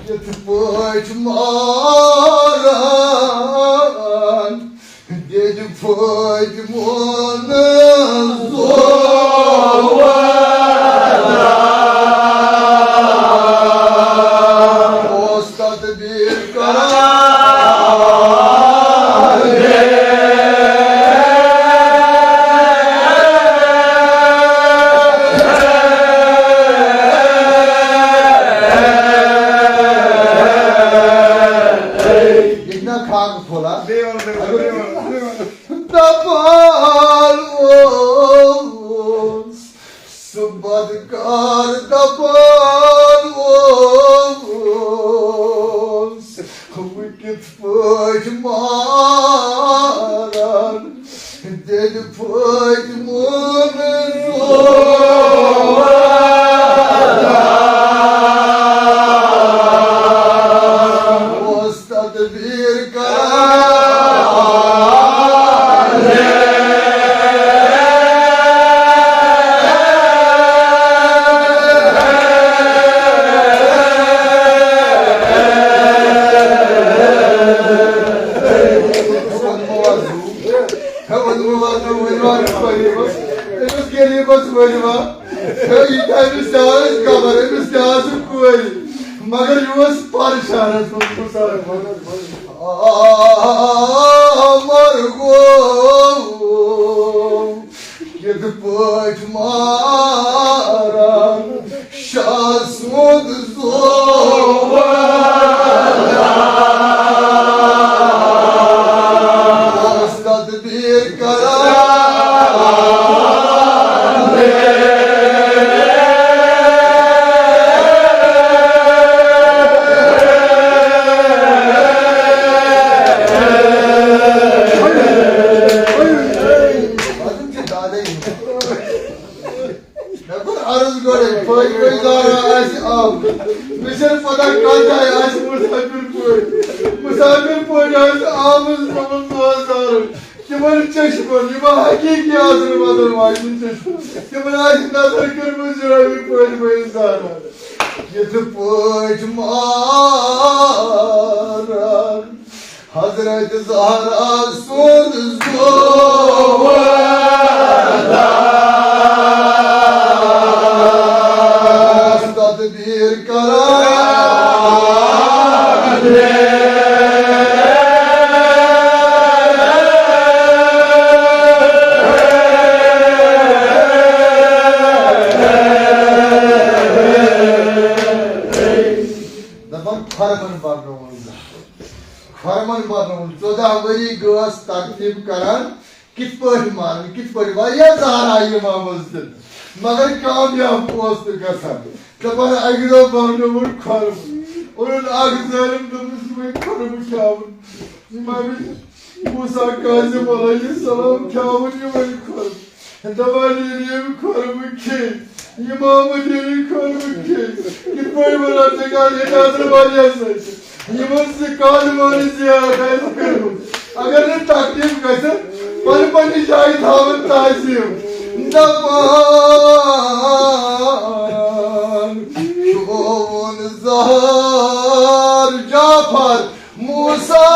یِتھ پٲٹھۍ ماران دِتۍ فٲطمون زووَر۔ اوس تدبیر کران۔ یہِ چھُنہ کھاکہٕ پھوٚل، ہا؟ دَپان اوس سُہ بدکار، دَپان اوس، وۄنۍ کِتھ پٲٹھۍ مارن دِتۍ فٲطمون زووَر۔ اوس تدبیر کران۔ ہے، وۄنۍ وَن، وۄنۍ وَن، أمِس غریٖبَس ؤنۍ وَن۔ ہے، یہِ کیٛاہ، أمِس کیٛاہ ٲسۍ خبر، أمِس کیٛاہ ٲسٕکھ کورِ؟ مگر یہِ اوس پریشانَس منٛز مُسافِر۔ آمر گوٚو کِتھ پٲٹھۍ ماران شاہ سُنٛد زووَر۔ اوس تدبیر کران۔ مےٚ کوٚر عرض گۄڈَے، فٲطمہٕ زہرا آسہِ آمٕژ۔ مےٚ چھَنہٕ پَتہ کَتھ جایہِ آسہِ مُسافِر پٲٹھۍ۔ مُسافِر پٲٹھۍ آسہِ آمٕژ، دوٚپُن، بہٕ اوسُس زارُن۔ تِمَن چشمَن، یِمَن حقیٖقی آسَن وَدَن واجٮ۪ن چشمَن، تِمَن آسہِ نظر کٔرمٕژ جنابِ فٲطمہٕ زہرا۔ یِتھ پٲٹھۍ ماران حضرت زہرا سُنٛد زووَر۔ تدبیر کران۔ دَپان، فرمان پَرنووُن۔ فرمان پَرنووُن۔ ژۄداہ ؤری گٔژھ ترتیٖب کران، کِتھ پٲٹھۍ مارٕنۍ، کِتھ پٲٹھۍ؟ واریاہ زہر آیہِ اِمامَس دِنہٕ، مگر کامیاب اوس نہٕ گژھان۔ دَپان، اَکہِ دۄہ پَرنووُن کھۄرمہٕ، اوٚنُن اَکھ ظٲلِم، دوٚپُس، یِمَے کھۄرمہٕ کھیاوُن۔ اِمام موسیٰ کاظم علیہ السلام کھیاوُن یِمَے کھۄرمہٕ۔ دَپان، ییٚلہِ یِم کھۄرمہٕ کھے، اِمامَن ییٚلہِ یِم کھۄرمہٕ کھے، کِتھ پٲٹھۍ وَنان ژےٚ کیٛاہ، ییٚتہِ آسَن واریاہ سۭتۍ۔ یِمَن زٕ کالمٲنۍ زیارت آسہِ کٔرمٕژ۔ اگر نہٕ تکلیٖف گژھِ، پَنٕنہِ پَنٕنہِ جایہِ تھاوَن تعظیٖم۔ دَپان، کھیوٚوُن زہر جعفر موسیٰ۔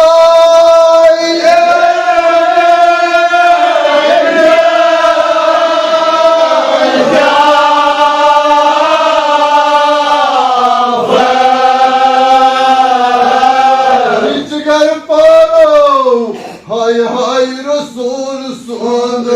جگر پانو، ہاے ہاے رسول سُنٛد۔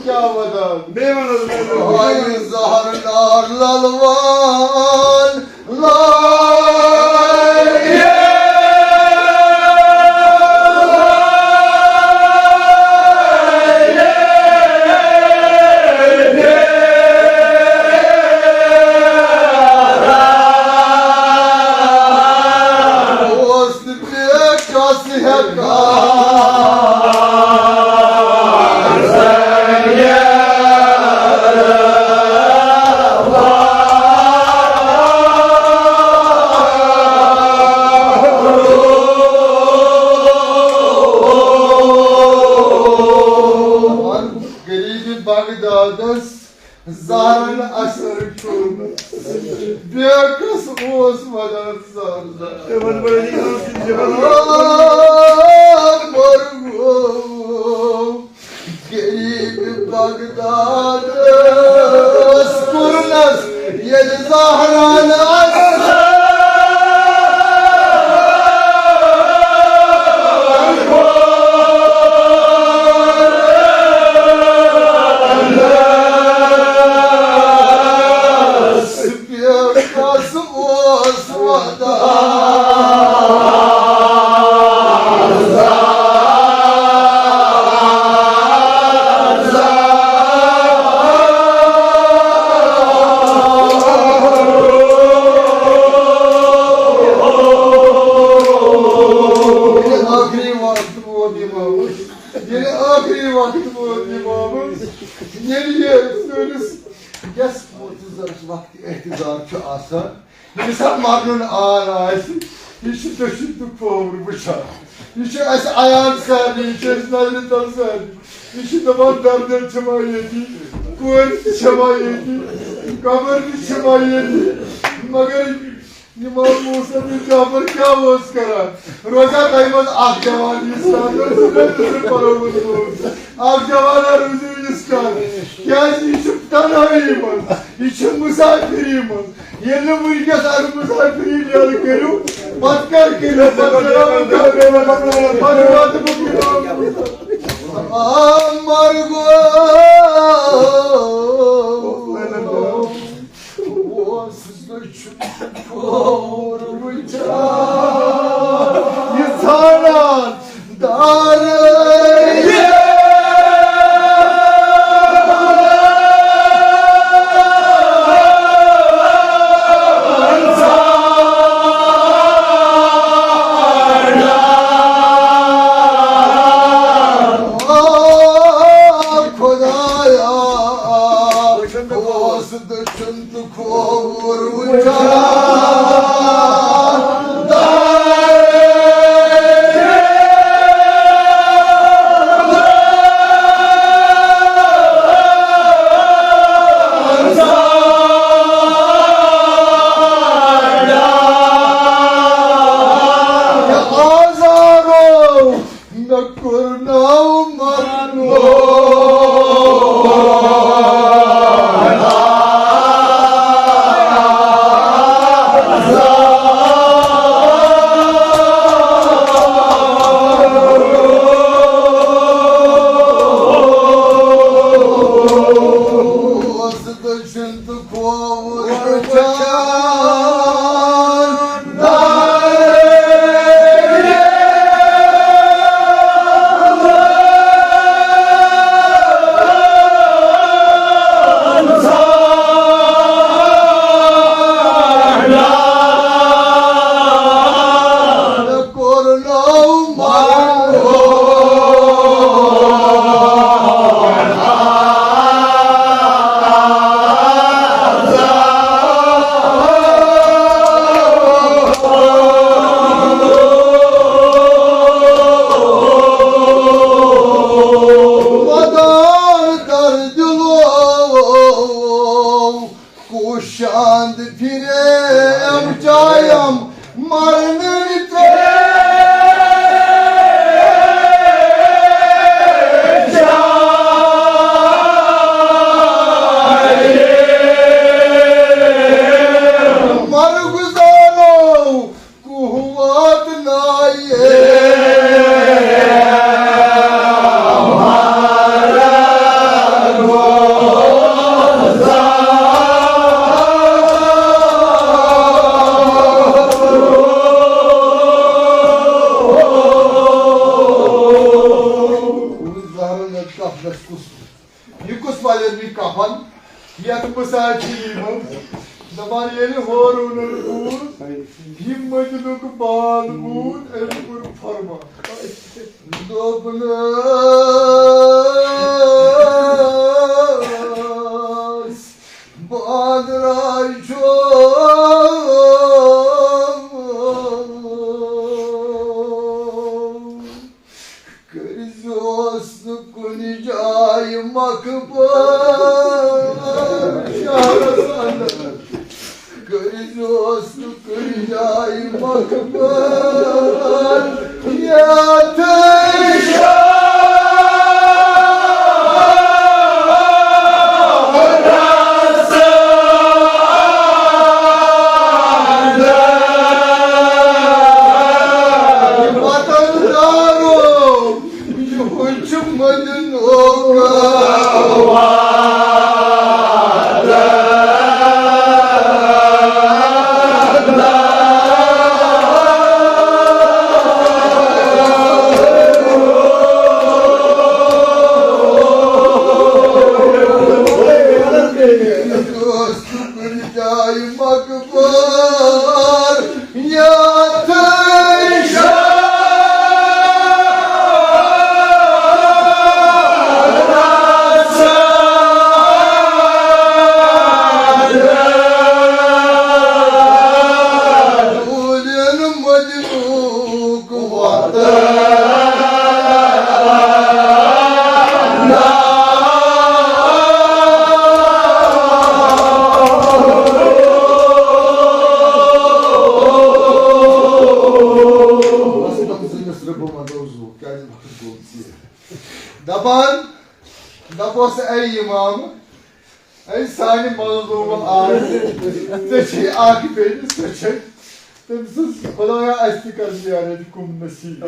کیا وَنان؟ بیٚیہِ وَن حظ، بیٚیہِ وَن حظ۔ آے زہر نار للوان لائے۔ اوس نہٕ بیٚیہِ کس ہٮ۪کان۔ غریٖبِ بغدادس زہرن اثر چھُ۔ بیٚیہِ کس اوس ونان زہر زہر۔ تِمن بڑٮ۪ن یِمن سٕنٛدۍ زِبان۔ آ، مرگو۔ غریٖب بغدادس کوٚرنس ییٚلہِ زہرن اثر۔ پٮ۪ٹھس اوس وۄتھان۔ ییٚلہِ ٲخری وقت ووت اِمامس، ییٚلہِ ٲخری وقت ووت اِمامس، ییٚلہِ یہِ سٲنِس یَس معتزَس وقتِ احتضار چھُ آسان، ییٚمِس ہا مَرنُن آن آسہِ، یہِ چھُ دٔچھُن تہٕ کھووُر وٕچھان۔ یہِ چھُ اَسہِ عیان سارنٕے، یہِ چھُ اَسہِ نظرِ تَل سارنٕے۔ یہِ چھُ دَپان، دَردَر چھِ ما ییٚتی، کورِ تہِ چھِ ما ییٚتی، قبر تہِ چھِ ما ییٚتی۔ مگر امام موسیٰ بن جعفر کیٛاہ اوس کران؟ روزا تۄہہِ منٛز اکھ جوان یُس کران اوس، سُہ گژھِ نہٕ پرو منٛز۔ اکھ جوان روٗزِو یُس کران۔ کیٛازِ یہِ چھُ تنہٲیی منٛز، یہِ چھُ مُسافِری منٛز۔ ییٚلہِ نہٕ وٕنکیٚس اَتھ مُسافِری نیرٕ کٔرِو، پتہٕ کر کٔرِو؟ پتہٕ کر کٔرِو؟ پتہٕ واتہٕ بہٕ کِنہٕ؟ آ، مرگو۔ اوس دٔچھُن کھووُر وٕچھان۔ یہِ ژھانڈان دارٕ۔ آ خدایا، اوس دٔچھُن تہٕ کھووُر وٕچھان۔ آزارو مےٚ کوٚرناو مرنو۔ اوس دٔچھُن تہٕ کھووُر وٕچھان۔ مدار در دلو کوشاند پھرے کُس پَلن یہِ کفن؟ یَتھ مساجی منٛز دَپان ییٚلہِ ہورونن بوٗز، یہِ مدینُک بال بوٗز، أمۍ کوٚر فرمان۔ دوٚپنَس، بہٕ أنٛدرٕ چھُس کٔرۍزِہوس نہٕ کُنہِ جایہِ مقبر شہرس اندر۔ کٔرۍزِہوس نہٕ کُنہِ جایہِ مقبر یتھ شہرس اندر۔ وطن دارو، یِہوٚے چھُ مدینُک وطن۔ کُنہِ جایہِ مقبر یتھ شہرس اندر۔ ٹوٗرٮ۪ن مدینُک وطن۔ دپان، دپوس، اے امام، اے سانہِ مظلوم آز، ژےٚ چھے اکھ بیٚنہِ، سۄ چھے تٔمۍ سٕنٛز۔ خدایا، اَسہِ تہِ کر زیارت کُم نصیب۔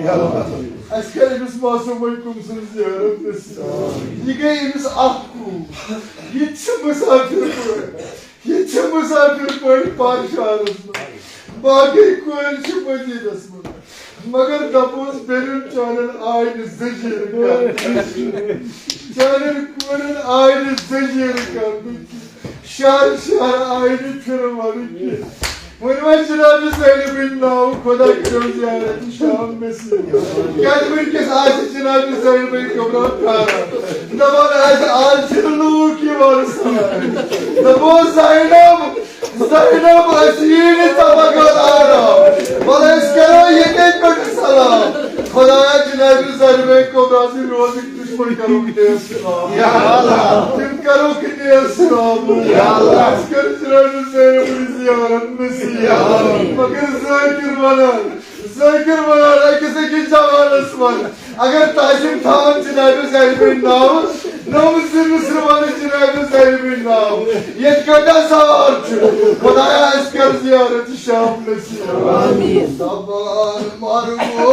اَسہِ کر أمِس معصومے کُم سٕنٛز زیارت نصیب۔ یہِ گٔے أمِس اکھ کوٗر۔ یہِ تہِ چھِ مسافر پٲٹھۍ۔ یہِ تہِ چھِ مسافر پٲٹھۍ پَر شہرس منٛز۔ باقٕے کورِ چھِ مدیٖنس منٛز۔ مگر دپوس، بیٚنٮ۪ن چانٮ۪ن آے نہٕ زٔجیٖر کرنہٕ۔ چانٮ۪ن کورٮ۪ن آے نہٕ زٔجیٖر کرنہٕ۔ شہر شہر آیہِ نہٕ پھِرٕ وَنہٕ کینٛہہ۔ وۄنۍ وۄنۍ جناب زینبٕنۍ ناو خۄدا کٔرِو زیارت شام نصیب۔ کیٛازِ وٕنکیٚس آسہِ جناب زینبٕنۍ کمرہ پھیران۔ دَپان آسہِ، آز چھِنہٕ لوٗکھ یِوان سَمکھنہِ۔ دَپو زینب، زینب، أسۍ یی نہٕ ژےٚ بغٲر آرام۔ وَلہٕ أسۍ کَرو ییٚتے پٮ۪ٹھ سلام۔ خۄدایا جناب زینبٕنۍ کمرہ سٕنٛدۍ روزٕکۍ دشمن کرو نیر سلام۔ یا اللہ۔ تِم کرو نیر سلام۔ یا اللہ۔ اَسہِ کٔر جناب زینب زیارت نصیب۔ یا اللہ۔ مگر ذٲکر ونان، ذٲکر ونان أکِس أکِس جوانس منٛز، اگر تۄہہِ چھِو تھاوان جناب زینبٕنۍ ناو، نوٚم زٕ مصرٕ ونہٕ جناب زینبٕنۍ ناو۔ ییٚتہِ کۭتیٛاہ سوال چھِ، خۄدایا اَسہِ کر زیارت شام نصیب۔ آمین۔ دَپان مرمو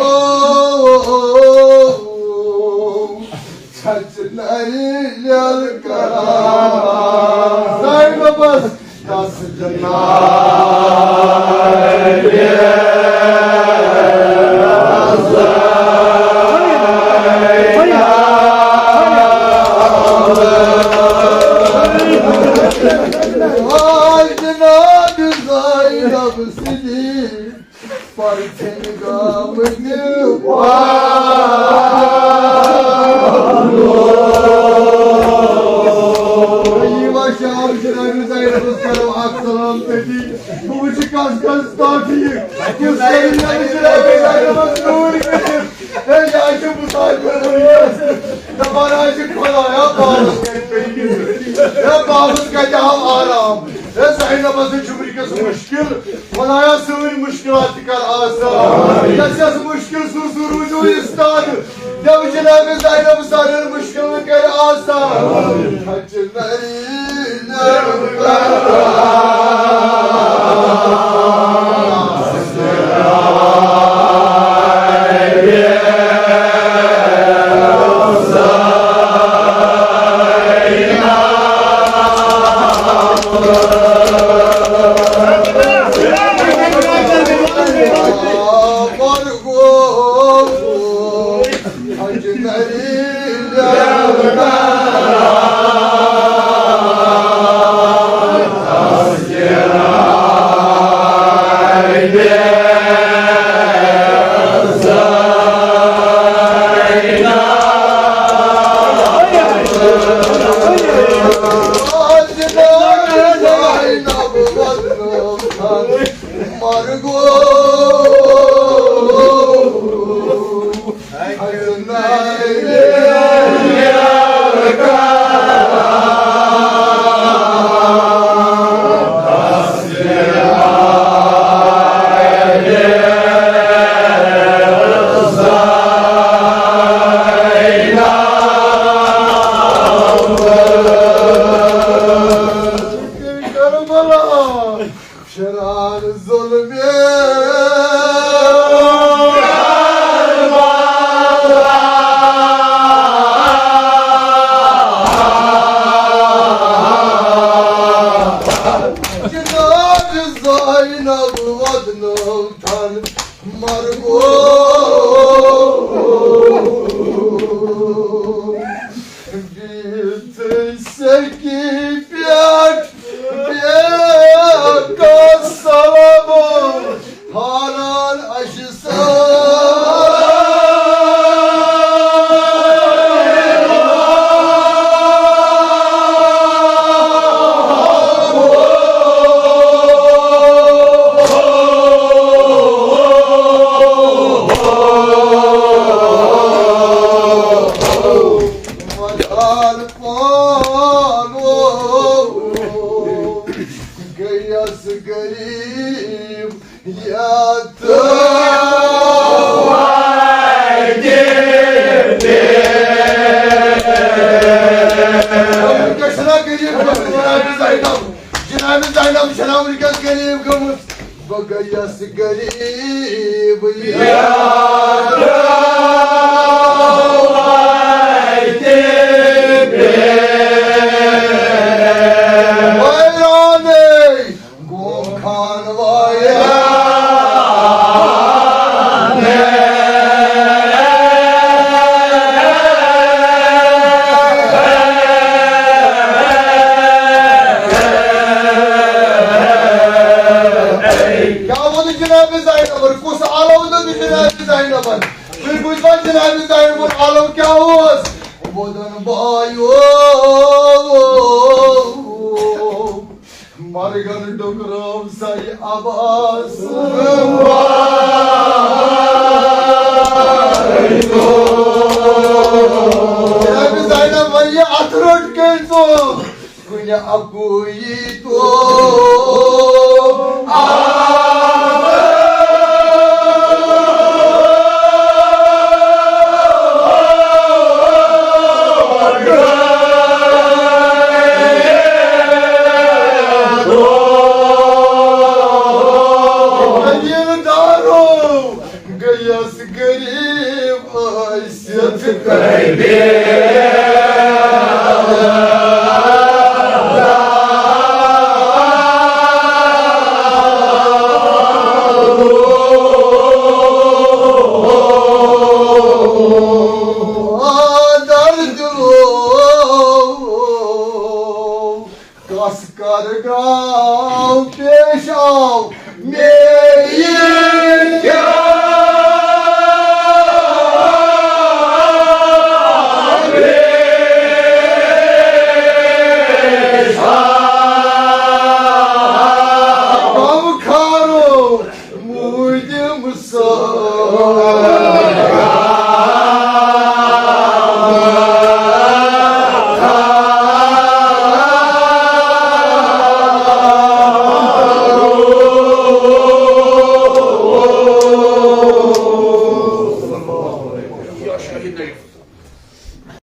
چھچہِ نرِ یل کران۔ زینبس دس جناب۔ آے جناب زینب سٕنٛدِ پرژھنۍ گامٕتۍ پانہٕ۔ یہِ وۄنۍ شام جناب زینبس کرو اکھ سلام تٔتی۔ بہٕ وٕچھِ کس کس کافی، کُس کرِ جناب زینبس نوٗر گٔژھِتھ۔ ہے، یہِ حظ چھُ مُسافِر وٕنکیٚس۔ دَپان حظ چھِ خۄدایا، بابَس کَتہِ پیٚیہِ نِنٛدٕر؟ ہے، بابَس کَتہِ آو آرام؟ ہے، زینبَس ہے چھُ وٕنکیٚس مُشکِل۔ خۄدایا، سٲنۍ مُشکِلات تہِ کَر آسان۔ یَس یَس مُشکِل سوٗزوٗ روٗزِو اِستاد۔ دٮ۪و جِنابِ زینب سانٮ۪ن مُشکِلَن کَرِ آسان۔ کی پٮ۪ٹھ بیٚیہِ کانٛہہ سلام ہاران اَسہِ سۭتۍ۔ مگر پانو گٔیَس غریٖب یتھ وادِ پٮ۪ٹھ۔ وٕنکیٚس چھنا غریٖب گٔمٕژ جناب زینب، جناب زینب چھنا وٕنکیٚس غریٖب گٔمٕژ۔ بہٕ گٔیَس غریٖب یتھ وادِ پٮ۪ٹھ۔ ویرانٕے گوٚو خان ویران۔ کیٛاہ ووٚن جناب زینبن؟ کُس آلو دیُت جناب زینبن؟ تُہۍ بوٗزوا جناب زینبُن آلو کیٛاہ اوس؟ ووٚنُن بایو، مرگن ڈُکرٲو سا یہِ عباس۔ جناب زینب وَنہِ یہِ اَتھٕ روٚٹ کٔمۍ ژوٚپ؟ کُنہِ اَکُے تو مدیٖنہٕ دارو گٔیَس غریٖب ٲسِتھ کٔرۍ بے درد۔ کس کر گاو پیش آو میری کیا پیش آو؟ غم خارو موٗدِم سا۔